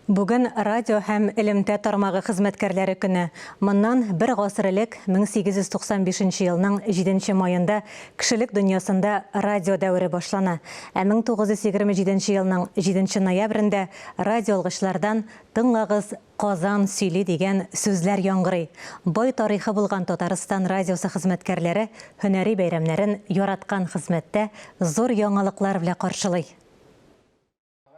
Бүген радио һәм элемтә тармагы хезмәткәрләре көне. Моннан бер гасыр элек, 1895 нче елның җиденче маенда кешелек дөньясында радио дәвере башлана. Ә 1927 нче елның җиденче ноябрендә радиоалгычлардан Тыңлагыз, Казан сөйли дигән сүзләр яңгырый. Бай тарихы булган Татарстан радиосы хезмәткәрләре һөнәри бәйрәмнәрен яраткан хезмәттә зур яңалыклар белә каршылый.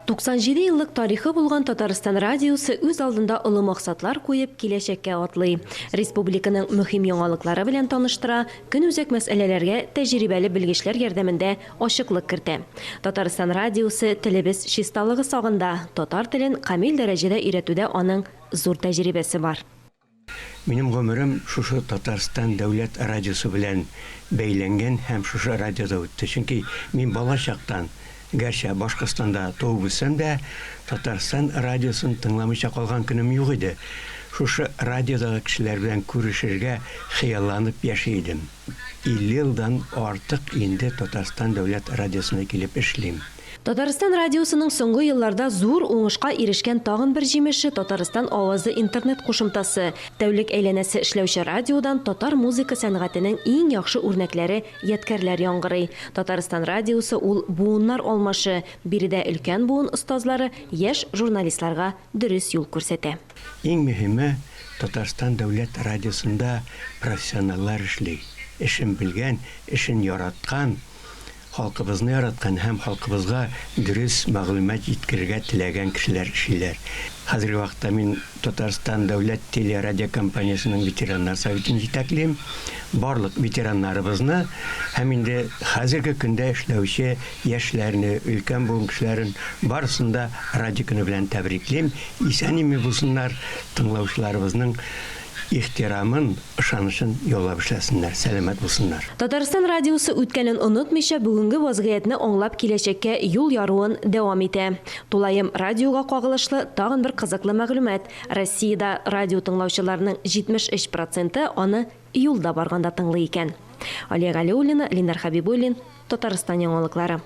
97 еллык тарихы булган Татарстан радиосы үз алдында олы максатлар куеп, киләчәккә атлый. Республиканың мөһим яңалыклары белән таныштыра, көнүзәк мәсьәләләргә тәҗрибәле белгечләр ярдәмендә ачыклык кертә. Татарстан радиосы телебез чисталыгы сагында, татар телен камил дәрәҗәдә өйрәтүдә аның зур тәҗрибәсе бар. Минем гомерем шушы Татарстан дәүләт радиосы белән бәйләнгән һәм шушы радиода үтте. Чөнки мин бала чактан, гәрчә Башкортстанда туып үссәм дә, Татарстан радиосын тыңламыйча калган көнем юк иде. Шушы радиодагы кешеләр белән күрешергә хыялланып яши идем. 50 елдан артык инде Татарстан дәүләт радиосына килеп эшлим. Татарстан радиосының соңгы елларда зур уңышка ирешкән тагын бер җимеше, Татарстан авазы интернет кушымтасы. Тәүлек әйләнәсе эшләүче радиодан татар музыка сәнгатенең иң яхшы үрнәкләре, ядкәрләр яңгырый. Татарстан радиосы ул буыннар алмашы. Биредә өлкән буын остазлары яшь журналистларга дөрес юл күрсәтә. Иң мөһиме, Татарстан дәүләт радиосында профессионаллар эшли. Эшен белгән, эшен яраткан. Халкыбызны яраткан һәм халкыбызга дөрес мәгълүмат җиткерергә теләгән кешеләр эшлиләр. Хәзерге вакытта мин Татарстан дәүләт телерадиокомпаниясенең ветераннар советын җитәклим. Барлык ветераннарыбызны һәм инде хәзерге көндә эшләүче яшьләрне, өлкән буын кешеләрен барысын да радио көне белән тәбриклим. Исән-имин булсыннар, тыңлаучыларыбызның ихтирамын, ышанычын яулап эшләсеннәр, сәламәт булсыннар. Татарстан радиосы үткәнен онытмыйча, бүгенге вазгыятьне аңлап киләчәккә юл яруын дәвам итә. Тулаем радиога кагылышлы тагын бер кызыклы мәгълүмат, Россиядә радио тыңлаучыларның 73 проценты аны юлда барганда тыңлый икән. Алия Галиуллина, Ленар Хәбибуллин, Татарстан яңалыклары.